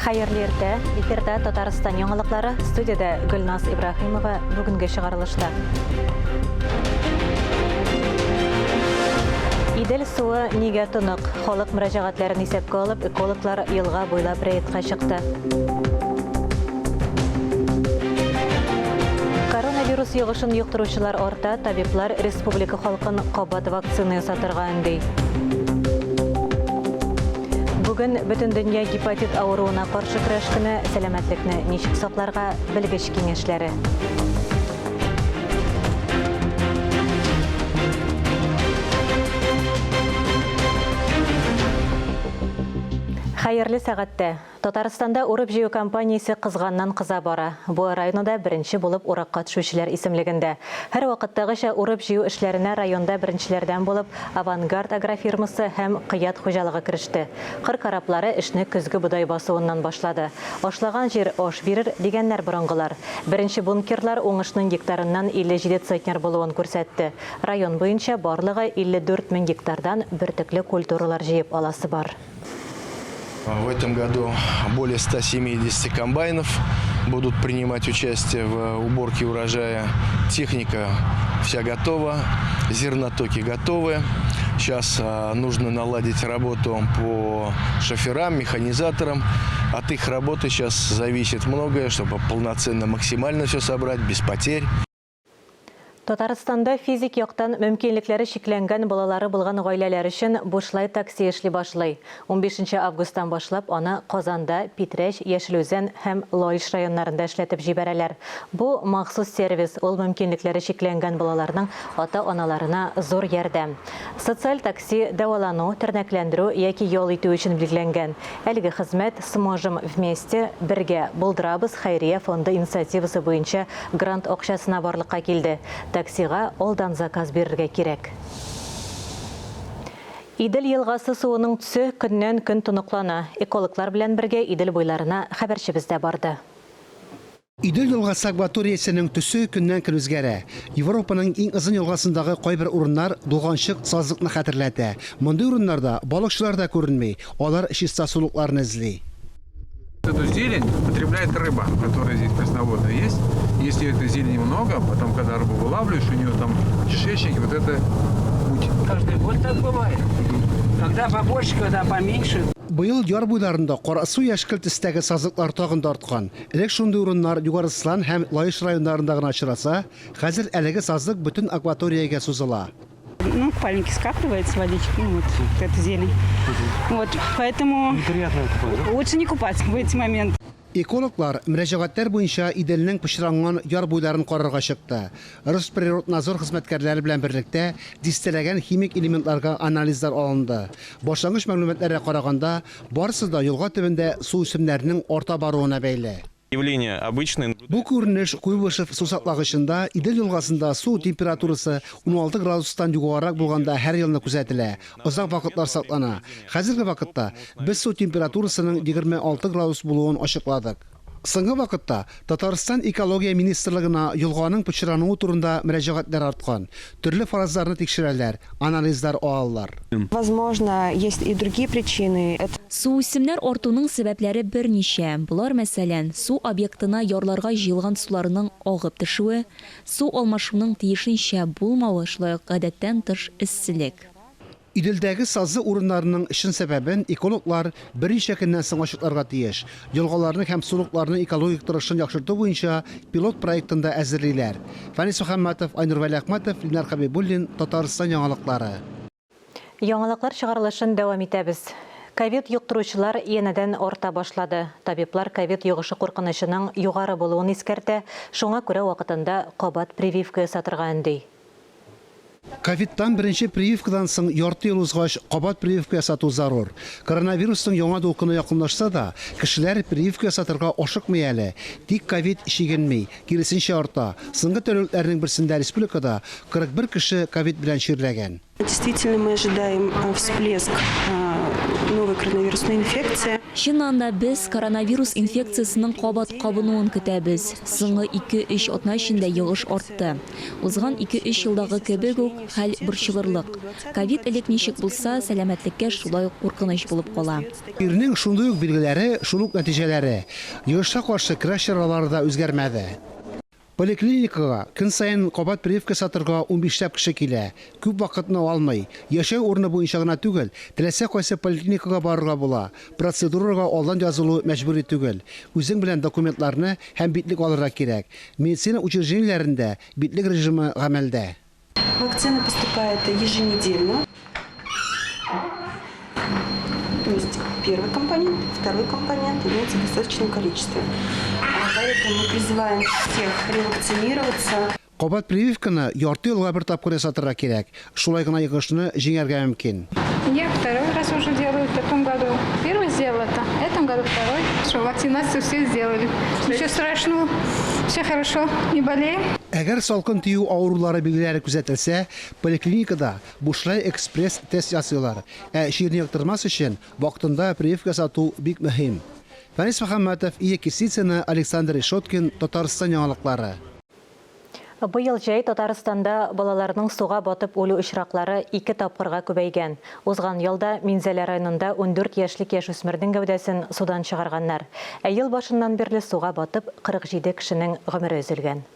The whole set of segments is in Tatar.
Хәерле иртә! Эфирда Татарстан яңалыклары, студиядә Гөлназ Ибраһимова бүгенге чыгарылышта. Идел суы нигә тонык? Халык мөрәҗәгатьләрен исәпкә алып, экологлар елга буйлап рейдка чыкты. Коронавирус йогышын йоктыручылар арта, табиблар республика халкын кабат вакцина ясатырга өнди. Бүген Бөтендөнья гепатит авыруына каршы көрәш көне, сәламәтлекне ничек сакларга, белгеч киңәшләре. Хәерле сәгатьтә! Татарстанда урып-җыю кампаниясе кызганнан-кыза бара. Буа районы да беренче булып уракка төшүчеләр исемлегендә. Һәрвакыттагыча урып-җыю эшләренә районда беренчеләрдән булып Авангард агрофирмасы һәм Кыят хуҗалыгы кереште. Кыр кораблары эшне көзге бодай басуыннан башлады. Ашлаган җир аш бирер, дигәннәр борынгылар. Беренче бункерлар уңышның гектарыннан 57 центнер булуын күрсәтте. Район буенча барлыгы 54 мең гектардан бөртекле культуралар җыеп аласы бар. В этом году более 170 комбайнов будут принимать участие в уборке урожая. Техника вся готова, зернотоки готовы. Сейчас нужно наладить работу по шоферам, механизаторам. От их работы сейчас зависит многое, чтобы полноценно, максимально все собрать, без потерь. Татарстанда физик яктан мөмкинлекләре чикләнгән балалары булган гаиләләр өчен бушлай такси эшли башлый. Унбишенче августтан башлап аны Казанда, Питрәч, Яшел Үзән һәм Лаеш районнарында эшләтеп җибәрәләр. Бу, махсус сервис, ул мөмкинлекләре чикләнгән балаларның ата-аналарына зур ярдәм. Социаль такси дәвалану, тернәкләндерү яки ял итү өчен билгеләнгән. Әлеге хезмәт Сможем вместе, Бергә булдырабыз хәйрия фонды инициативасы буенча грант акчасына барлыкка килде. Таксига алдан заказ бирергә кирәк. Идел елгасы суының төсе көннән-көн тоныклана. Экологлар белән бергә Идел буйларына хәбәрчебез дә барды. Идел елгасы акваториясенең төсе көннән-көн үзгәрә. Европаның иң озын елгасындагы кайбер урыннар болганчык сазлыкны хәтерләтә. Мондый урыннарда балыкчылар да күренми, алар чиста сулыкларны эзли. Эту зелень потребляет рыба, которая здесь пресноводная есть. Если этой зелени много, потом, когда рыбу вылавливаешь, у нее там в кишечнике вот это муть. Каждый год так бывает. Когда побольше, когда поменьше. Быел яр буйларында карасу яшькелт төстәге сазлыклар тагын да арткан. Элек шундый урыннар Югары Слан һәм Лаеш районнарында гына очраса, хәзер әлеге сазлык бөтен акваториягә сузыла. Ну, купальники скапливается водичка, ну вот, вот эта зелень. Вот, поэтому Неприятно купаться, да? лучше не купаться в эти моменты. Экологлар мөрәҗәгатьләр буенча Иделнең пычранган яр буйларын карарга чыкты. Росприроднадзор хезмәткәрләре белән берлектә дистәләгән химик элементларга анализлар алынды. Башлангыч мәгълүматларга караганда, барысы да елга төбендә су үсемнәренең арта баруына бәйле. Явление обычное. Бу күренеш Куйбышев сусаклагычында Идел елгасында су температурасы 16 градустан югарырак булганда һәр елны күзәтелә, озак вакытлар саклана. Хәзерге вакытта без су температурасының 26 градус булуын ачыкладык. Соңгы вакытта Татарстан Экология министрлыгына елганың пычрануы турында мөрәҗәгатьләр арткан. Төрле фаразларны тикшерәләр, анализлар алалар. Возможно, есть и другие причины. Это. Суүсемнәр артуның сәбәпләре берничә. Болар, мәсәлән, су объектына ярларга җыелган суларның агып төшүе, су алмашуның тиешенчә булмавы, шулай ук гадәттән тыш эсселек. Иделдәге сазлы урыннарның чын сәбәбен экологлар берничә көннән соң ачыкларга тиеш. Елгаларның һәм сулыкларның экологик торышын яхшырту буенча пилот проектын да әзерлиләр. Фәнис Мөхәммәтов, Айнур Вәлиәхмәтов, Ленар Хәбибуллин, Татарстан яңалыклары. Яңалыклар чыгарылышын дәвам итәбез. Ковид йоктыручылар янәдән арта башлады. Табиблар ковид йогышы куркынычының югары булуын искәртә, шуңа күрә вакытында кабат прививка ясатырга өнди. Ковидтан беренче прививкадан соң ярты ел узгач, кабат прививка ясату зарур. Коронавирусның яңа дулкыны якынлашса да, кешеләр прививка ясатырга ашыкмый әле. Тик ковид чигенми, киресенчә арта. Соңгы тәүлекләрнең берсендә республикада 41 кеше ковид белән чирләгән. Действительно, мы ожидаем всплеск новых. новой коронавирусной инфекции. Чыннан да, без коронавирус инфекциясенең кабат кабынуын көтәбез. Соңгы ике-өч атна эчендә йогыш артты. Узган ике-өч елдагы кебек үк, хәл борчылырлык. Ковид элек ничек булса, сәламәтлеккә шулай ук куркыныч булып кала. Чирнең шундый ук билгеләре, шул ук нәтиҗәләре. Йогышка каршы көрәш чаралары да үзгәрмәде. Поликлиникага көн саен кабат прививка ясатырга унбишләп кеше килә. Күп вакытны алмый. Яшәү урыны буенча гына түгел, теләсә кайсы поликлиникага барырга була. Процедурага алдан язылу мәҗбүри түгел. Үзең белән документларны һәм битлек алырга кирәк. Медицина учреждениеләрендә битлек режимы гамәлдә. Вакцина поступает еженедельно. То есть первый компонент, второй компонент имеется в достаточном количестве. Поэтому мы призываем всех ревакцинироваться. Кабат прививканы ярты елга бер тапкыр ясатырга кирәк. Шулай гына йогышны җиңәргә мөмкин. Я второй раз уже делаю в этом году. Первый сделала это, в этом году второй. Что вакцинацию все сделали. Ничего страшного, все хорошо, не болеем. Әгәр салкын тию авырулары билгеләре күзәтелсә, поликлиникада бушлай экспресс-тест ясыйлар. Ә чирне йоктырмас өчен вакытында прививка ясату бик мөһим. Фәнис Мөхәммәтов, Ия Кисицына, Александр Решеткин, Татарстан яңалыклары. Быел җәй Татарстанда балаларның суга батып үлү очраклары ике тапкырга күбәйгән. Узган ялда Минзәлә районында 14 яшьлек яшүсмернең гәүдәсен судан чыгарганнар. Ә ел башыннан бирле суга батып 47 кешенең гомере өзелгән.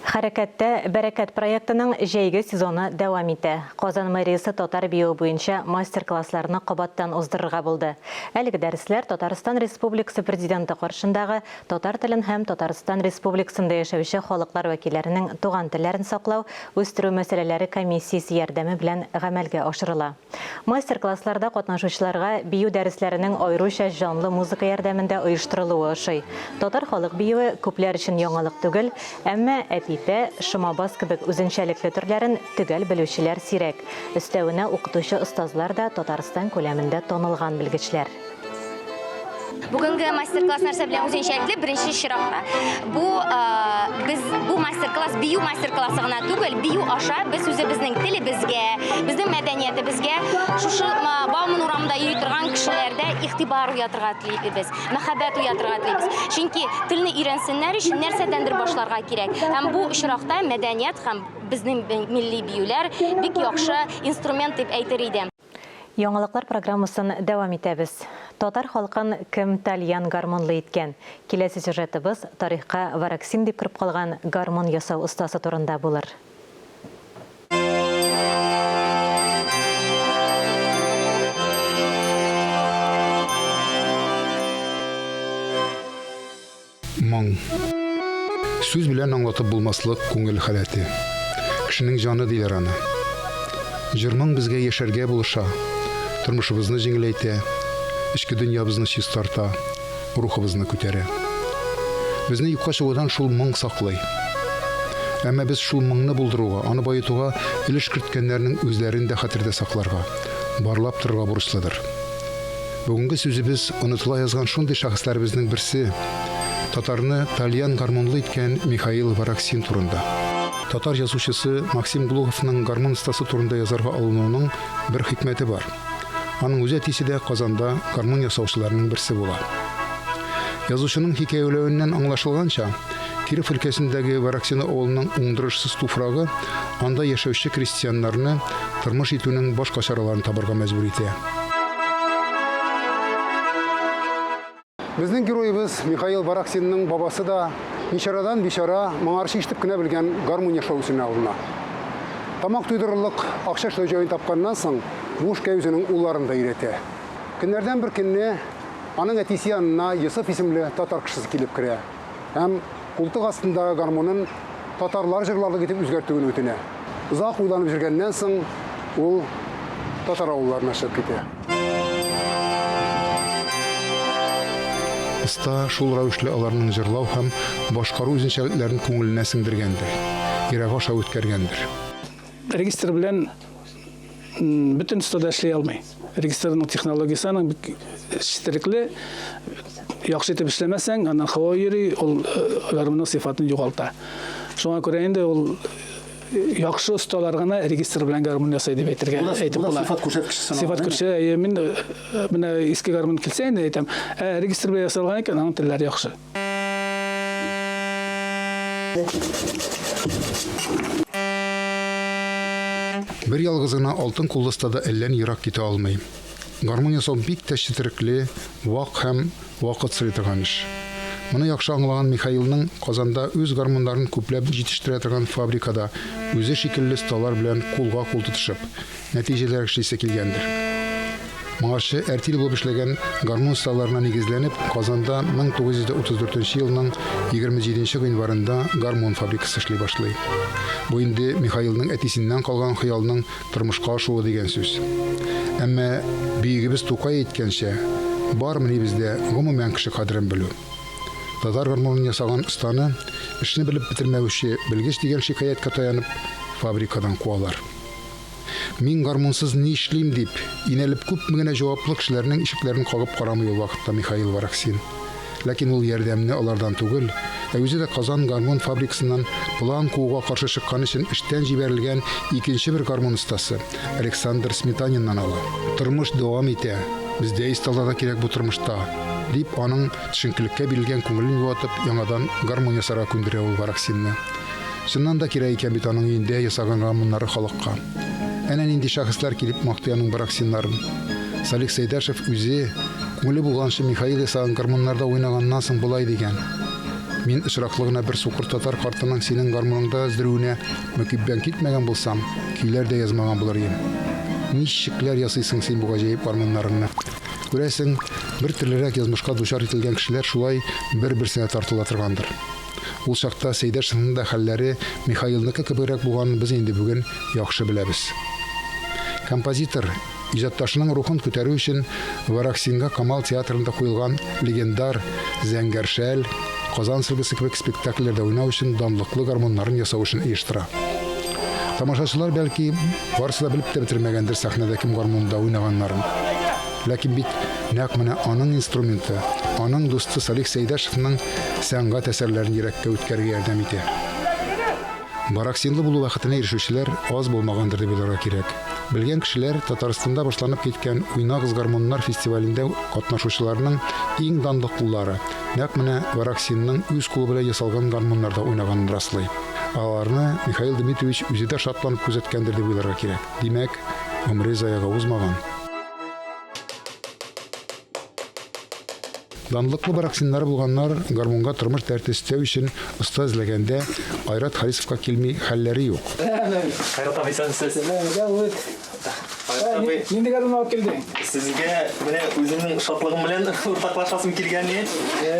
Хәрәкәттә бәрәкәт проектының җәйге сезоны дәвам итә. Казан мэриясе татар биюе буенча мастер-классларны кабаттан уздырырга булды. Әлеге дәресләр Татарстан Республикасы Президенты каршындагы Татар телен һәм Татарстан Республикасында яшәүче халыклар вәкилләренең туган телләрен саклау, үстерү мәсьәләләре комиссиясе ярдәме белән гамәлгә ашырыла. Мастер-классларда катнашучыларга бию дәресләренең аеруча җанлы музыка ярдәмендә оештырылуы ошый. Татар халык биюе күпләр өчен яңалык түгел, әмма әпипә, шомабас кебек үзенчәлекле төрләрен төгәл белүчеләр сирәк. Өстәвенә укытучы-остазлар да Татарстан күләмендә танылган белгечләр. Бүгенге мастер-класс нәрсә белән үзенчәлекле? Беренче чиратта бу без бу мастер-класс бию мастер-классы гына түгел, бию аша без үзебезнең телебезгә, безнең мәдәниятебезгә шушы Бауман урамында йөри торган кешеләрдә игътибар уятырга телибез, мәхәббәт уятырга телибез. Чөнки телне өйрәнсеннәр өчен нәрсәдәндер башларга кирәк. Һәм бу очракта мәдәният һәм безнең милли биюләр бик яхшы инструмент дип әйтер идем. Яңалыклар программасын дәвам итәбез. Татар халкын кем тальян гармунлы иткән? Киләсе сюжетыбыз тарихка вараксин дип кереп калган гармун ясау остасы турында булыр. Моң. Сүз белән аңлатып булмаслык күңел халәте. Кешенең җаны диләр аны. Җыр-моң безгә яшәргә булыша, тормышыбызны җиңеләйтә, эчке дөньябызны чистарта, рухыбызны күтәрә. Безне юкка чыгудан шул моң саклый. Әмма без шул моңны булдыруга, аны баетуга өлеш керткәннәрнең үзләрен дә хәтердә сакларга, барлап торырга бурычлыдыр. Бүгенге сүзебез онытыла язган шундый шәхесләребезнең берсе, татарны тальян гармунлы иткән Михаил Вараксин турында. Татар язучысы Максим Глуховның гармун остасы турында язарга алынуының бер хикмәте бар. Аның үз әтисе дә Казанда гармун ясаучыларның берсе була. Язучының хикәяләвеннән аңлашылганча, Киров өлкәсендәге Вараксино авылының уңдырышсыз туфрагы анда яшәүче крестьяннарны тормыш итүнең башка чараларын табарга мәҗбүр итә. Безнең героебыз Михаил Вараксинның бабасы да ничарадан бичара, моңарчы ишетеп кенә белгән гармун ясау эшенә алына. Тамак туйдырырлык акча эшләү җаен тапканнан соң, бу эшкә үзенең улларын да өйрәтә. Көннәрдән бер көнне аның әтисе янына Йосыф исемле татар кешесе килеп керә. Һәм култык астындагы гармунын татарлар җырларлык итеп үзгәртүен үтенә. Озак уйланып җөргәннән соң, ул татар авылларына чыгып китә. Оста шул рәвешле аларның җырлау һәм башкару үзенчәлекләрен күңеленә сеңдергәндер, йөрәге аша үткәргәндер. Регистр белән бөтен да эшли алмый. Регистрның технологиясе аның бик четерекле. Яхшы итеп эшләмәсәң, аннан һава йөри, ул э, гармунның сыйфатын югалта. Шуңа күрә инде ул яхшы осталар гына регистр белән гармун ясый дип әйтергә әйтеп була. Сыйфат күрсәткече санала. Сыйфат күрсәткече, әйе, мин менә иске гармун килсә инде әйтәм, ә регистр белән ясалган икән, аның телләре яхшы. Бер ялгыз гына алтын куллы оста да әллә ни ерак китә алмый. Гармун ясау бик тә четерекле, вак һәм вакыт сорый торган эш. Моны яхшы аңлаган Михаилның Казанда үз гармуннарын күпләп җитештерә торган фабрикада үзе шикелле осталар белән кулга-кул тотышып, нәтиҗәлерәк эшлисе килгәндер. Моңарчы әртил булып эшләгән гармун осталарына нигезләнеп, Казанда 1934 елның 27 нче гыйнварында гармун фабрикасы эшли башлый. Бу инде Михаилның әтисеннән калган хыялның тормышка ашуы дигән сүз. Әмма, бөегебез Тукай әйткәнчә, бармыни бездә гомумән кеше кадерен белү? Татар гармунын ясаган останы, эшне белеп бетермәүче белгеч дигән шикаятькә таянып, фабрикадан куалар. Мин гармунсыз нишлим, дип, инәлеп күпме генә җаваплы кешеләрнең ишекләрен кагып карамый ул вакытта Михаил Вараксин. Ләкин ул ярдәмне алардан түгел, ә үзе дә Казан гармун фабрикасыннан план кууга каршы чыккан өчен эштән җибәрелгән икенче бер гармун остасы, Александр Сметаниннан ала. Тормыш дәвам итә, бездә осталар да кирәк бу тормышта, дип, аның төшенкелеккә бирелгән күңелен юатып, яңадан гармун ясарга күндерә ул Вараксинны. Чыннан да кирәк икән бит аның өендә ясаган гармуннары халыкка. Әнә нинди шәхесләр килеп мактый аның бараксиннарын. Салих Сәйдәшев үзе, күңеле булганчы Михаил ясаган гармуннарда уйнаганнан соң болай дигән, Мин очраклы гына бер сукыр татар картының синең гармуныңда өздерүенә мөкиббән китмәгән булсам, көйләр дә язмаган булыр идем. Ничекләр ясыйсың син бу гаҗәеп гармуннарыңны? Күрәсең, бер төрлерәк язмышка дучар ителгән кешеләр шулай бер-берсенә тартыла торгандыр. Ул чакта Сәйдәшевнең дә хәлләре Михаилныкы кебегрәк булганын без инде бүген яхшы беләбез. Композитор, иҗатташының рухын күтәрү өчен Вараксинга Камал театрында куелган легендар Зәңгәр шәл, Казан сөлгесе кебек спектакльләрдә уйнау өчен данлыклы гармуннарын ясау эшен оештыра. Тамашачылар, бәлки, барысы да белеп тә бетермәгәндер сәхнәдә кем гармунда уйнаганнарын. Ләкин бит нәкъ менә аның инструменты, аның дусты Салих Сәйдәшевның сәнгать әсәрләрен йөрәккә үткәрергә ярдәм итә. Бараксинлы булу бәхетенә ирешүчеләр аз булмагандыр дип уйларга кирәк. Белгән кешеләр Татарстанда башланып киткән Уйнагыз гармуннар фестивалендә катнашучыларның иң данлыклылары нәкъ менә Вараксинның үз кулы белән ясалган гармуннарда уйнаганын раслый. Аларны Михаил Дмитриевич үзе дә шатланып күзәткәндер дип уйларга кирәк. Димәк, гомере заяга узмаган. Данлыклы бараксиннары булганнар гармунга тормыш дәрте өстәү өчен оста эзләгәндә Айрат Харисовка килми хәлләре юк. Айрат абый, исәнмесез. Айрат абый. Нинди гармун алып килдең? Сезгә менә үземнең шатлыгым белән уртаклашасым килгән иде.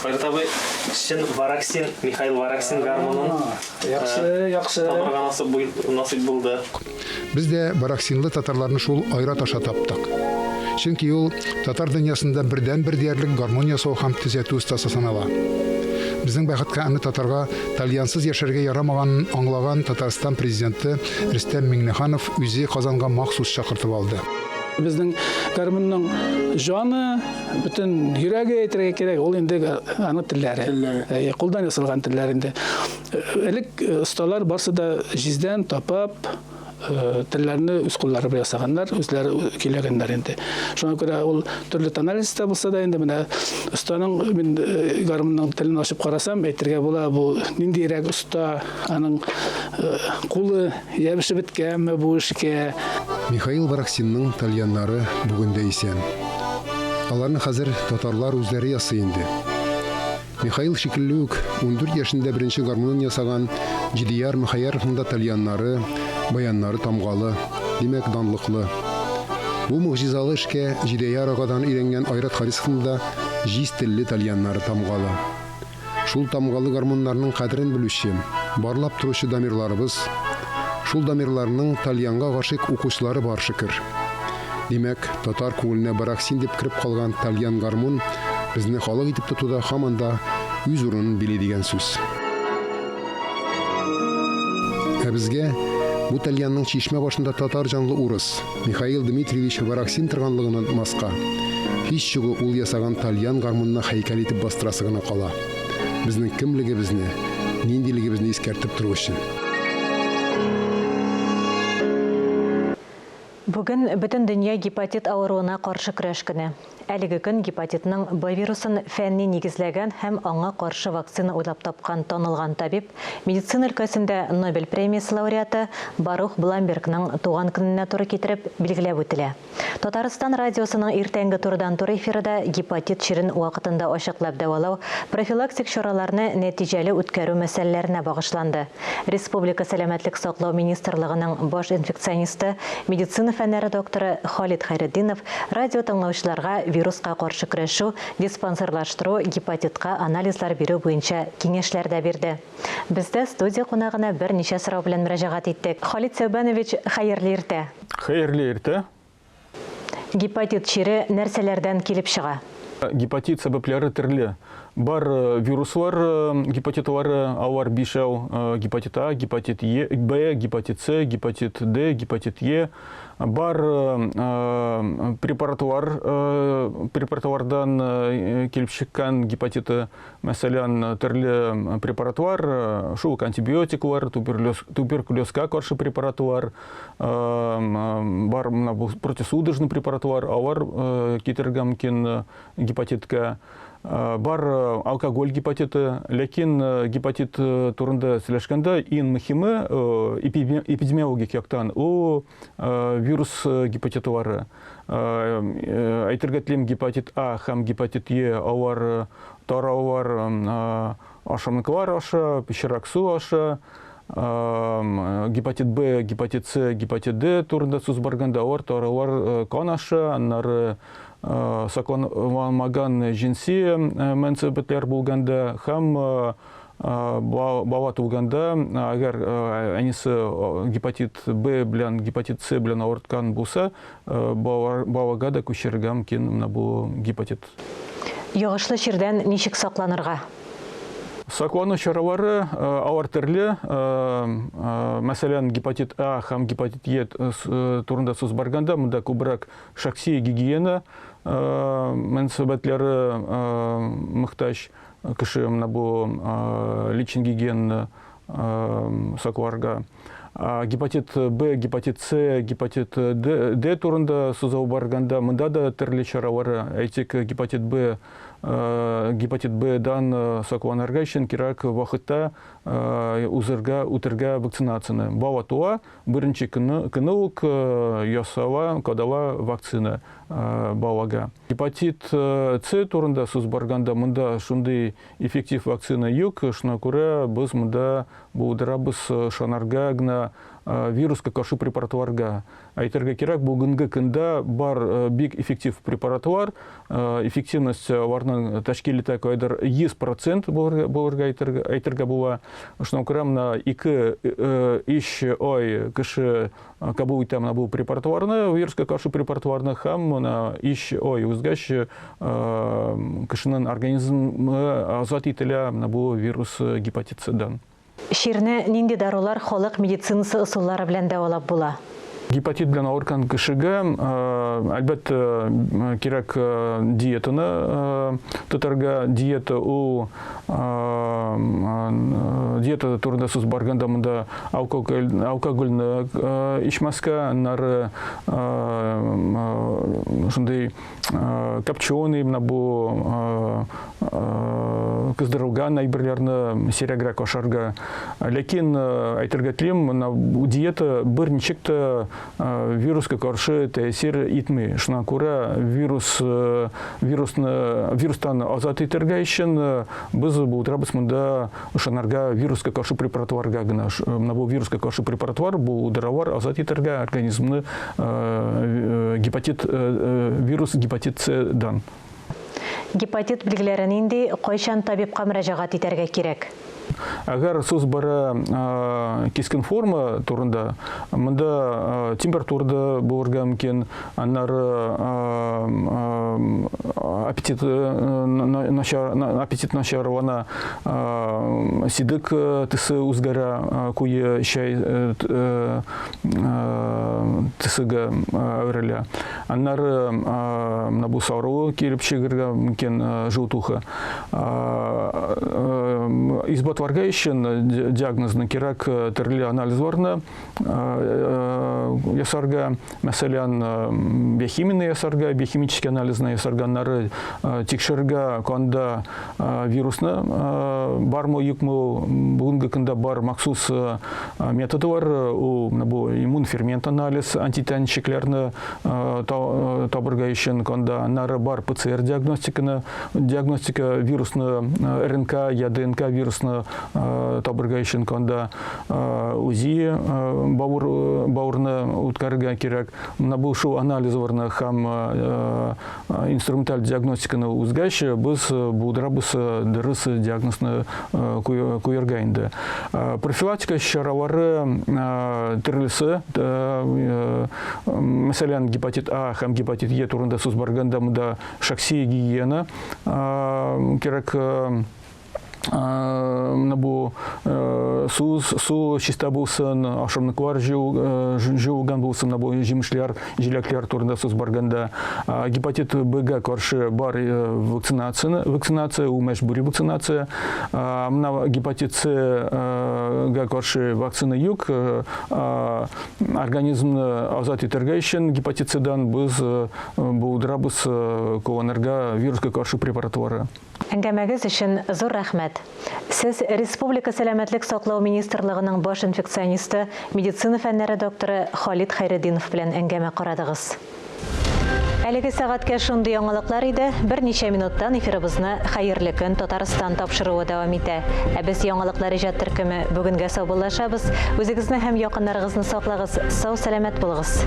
Айрат абый, чын Вараксин, Михаил Вараксин гармунын Яхшы, яхшы. Табырга насыйп булды. Без дә бараксинлы татарларны шул Айрат аша таптык. Чөнки ул татар дөньясында бердәнбер диярлек гармун ясау һәм төзәтү остасы санала. Безнең бәхеткә аны татарга тальянсыз яшәргә ярамаганын аңлаган Татарстан президенты Рөстәм Миңнеханов үзе Казанга махсус чакыртып алды. Безнең гармунның җаны, бөтен йөрәге әйтергә кирәк, ул инде аның телләре. Телләре. Кулдан ясалган телләр инде. Элек осталар барсы да җиздән тапап, телләрне үз куллары белән ясаганнар, үзләре көйләгәннәр инде. Шуңа күрә ул төрле тональностьта булса да инде менә останың мин гармунның телен ачып карасам, әйтергә була, бу ниндирәк оста, аның кулы ябышып беткәнме бу эшкә. Михаил Вараксинның тальяннары бүген дә исән. Аларны хәзер татарлар үзләре ясый инде. Михаил шикелле үк, 14 яшендә беренче гармунын ясаган Җидияр Мөхәяровның да тальяннары, баяннары тамгалы, димәк, данлыклы. Бу могҗизалы эшкә Җидеяр агадан өйрәнгән Айрат Харисовның да җиз телле тальяннары тамгалы. Шул тамгалы гармуннарның кадерен белүче, барлап торучы дамирларыбыз, шул дамирларның тальянга гашыйк укучылары бар, шөкер. Димәк, татар күңеленә бараксин дип кереп калган тальян гармун безне халык итеп тотуда һаман да үз урынын били дигән сүз. Ә безгә бу тальянның чишмә башында татар җанлы урыс Михаил Дмитриевич Вараксин торганлыгын онытмаска, һич югы ул ясаган тальян гармунны һәйкәл итеп бастырасы гына кала. Безнең кемлегебезне, ниндилегебезне искәртеп тору өчен. Бүген Бөтендөнья гепатит авыруына каршы көрәш көне. Әлеге көн гепатитның Б вирусын фәнни нигезләгән һәм аңа каршы вакцина уйлап тапкан танылган табиб, медицина өлкәсендә Нобель премиясе лауреаты Барух Бламбергның туган көненә туры китереп билгеләп үтелә. Татарстан радиосының иртәнге турыдан-туры эфиры да гепатит чирен вакытында ачыклап дәвалау, профилактик чараларны нәтиҗәле үткәрү мәсьәләләренә багышланды. Республика Сәламәтлек саклау министрлыгының баш инфекционисты, медицина фәннәре докторы Халит Хәйретдинов радио тыңлаучыларга вируска каршы көрәшү, диспансерлаштыру, гепатитка анализлар бирү буенча киңәшләр дә бирде. Без дә студия кунагына берничә сорау белән мөрәҗәгать иттек. Халит Сәүбәнович, хәерле иртә! Хәерле иртә! Гепатит чире нәрсәләрдән килеп чыга? Гепатит сәбәпләре төрле. Бар вируслар гепатитлары, алар бишәү, гепатит А, гепатит Е, Б, гепатит С, гепатит Д, гепатит Е. Бар препаратлар, препаратлардан килеп чыккан гепатиты. Мәсәлән, төрле препаратлар, шул ук антибиотиклар, туберкулезга каршы препаратлар, бар менә бу противосудорожный препаратлар, алар китерергә мөмкин гепатитка. Бар алкоголь гепатиты, ләкин гепатит турында сөйләшкәндә иң мөһиме эпидемиологик яктан ул вирус гепатитлары. Әйтергә телим, гепатит А һәм гепатит Е алар таралалар ашамлыклар аша, пычрак су аша. Гепатит Б, гепатит С, гепатит Д турында сүз барганда алар таралалар кан аша, аннары сакланмаган җенси мөнәсәбәтләр булганда һәм бала туганда, әгәр әнисе гепатит Б белән, гепатит С белән авырткан булса, балага да күчерергә мөмкин менә бу гепатит. Йогышлы чирдән ничек сакланырга? Саклану чаралары алар төрле. Мәсәлән, гепатит А һәм гепатит Е турында сүз барганда, монда күбрәк шәхси гигиена мөнәсәбәтләре мохтаҗ. Кеше менә бу личный гигиенаны сакларга. Гепатит Б, гепатит С, гепатит Д, Д турында сүз алып барганда, монда да төрле чаралар, әйтик, гепатит Б, гепатит Б-дан сакланырга өчен кирәк вакытта узырга, үтергә вакцинацияне. Бала туа, беренче көне, көне үк ясала, кадала вакцина балага. Гепатит С турында сүз барганда, монда шундый эффектив вакцина юк, шуңа күрә без монда булдырабыз ышанырга гына вируска каршы препаратларга. Әйтергә кирәк, бүгенге көндә бар бик эффектив препаратлар, эффективность аларның тәшкил итә кайдыр 100% булырга әйтергә була. Шуңа күрә менә 2-3 ай кеше кабул итә менә бу препаратларны, вируска каршы препаратларны, һәм менә 3 ай узгач кешенең организмы азат ителә менә бу вирус гепатит С-дан. Чирне нинди дарулар, халык медицинасы ысуллары белән дәвалап була? Гепатит белән авырткан кешегә, әлбәттә, кирәк диетаны тотарга. Диета ул диета турында сүз барганда монда алкоголь, алкогольне эчмәскә, аннары шундый копченый менә бу кыздырылган әйберләрне сирәгрәк ашарга. Ләкин әйтергә телим, менә бу диета берничек тә вируска каршы тәэсир итми. Шуңа күрә вирус вирусны вирустан азат итәргә өчен без булдырабыз монда ышанырга вируска каршы препаратларга гына. Менә бу вируска каршы препаратлар булдыралар азат итәргә организмны гепатит вирус гепатит С-дан. Гепатит билгеләре нинди, кайчан табибка мөрәҗәгать итәргә кирәк? Әгәр сүз бара кискен форма турында, монда температура да булырга мөмкин, аннары аппетит начар, аппетит начарлана, сидек төсе үзгәрә, куе чәй төсегә әверелә. Аннары менә бу сару килеп чыгарга мөмкин, желтуха. Исбатлар Ачыкларга өчен диагнозны кирәк төрле анализларны ясарга, мәсәлән, биохимияне ясарга, биохимический анализны ясарга, аннары тикшерергә канда вирусны бармы, юкмы, бүгенге көндә бар махсус методы бар, ул менә бу иммунфермент анализ, антитәнчекләрне табырга өчен канда, аннары бар ПЦР диагностиканы, диагностика вирусны РНК я ДНК вирусны табырга өчен канда УЗИ бавыр бавырны үткәрергә кирәк. Менә бу шул анализларны һәм инструменталь диагностиканы узгач, без булдырабыз дөрес диагнозны куярга инде. Профилактика чаралары төрлесе, мәсәлән, гепатит А һәм гепатит Е турында сүз барганда, монда шәхси гигиена кирәк. Менә бу су су чиста булсын, ашамлыклар җыелган булсын, менә бу җимешләр, җиләкләр турында сүз барганда. Гепатит Б-га каршы бар вакцинацияне, вакцинация, ул мәҗбүри вакцинация. Менә гепатит С-га каршы вакцина юк. Организмны азат итәргә өчен гепатит С-дан без булдырабыз кулланырга вируска каршы препаратлары. Әңгәмәгез өчен зур рәхмәт. Сез Республика Сәламәтлек саклау министрлыгының баш инфекционисты, медицина фәннәре докторы Халит Хәйретдинов белән әңгәмә карадыгыз. Әлеге сәгатькә шундый яңалыклар иде. Берничә минуттан эфирыбызны Хәерле көн, Татарстан тапшыруы дәвам итә. Ә без Яңалыклар иҗат төркеме бүгенгә саубуллашабыз. Үзегезне һәм якыннарыгызны саклагыз, сау-сәламәт булыгыз.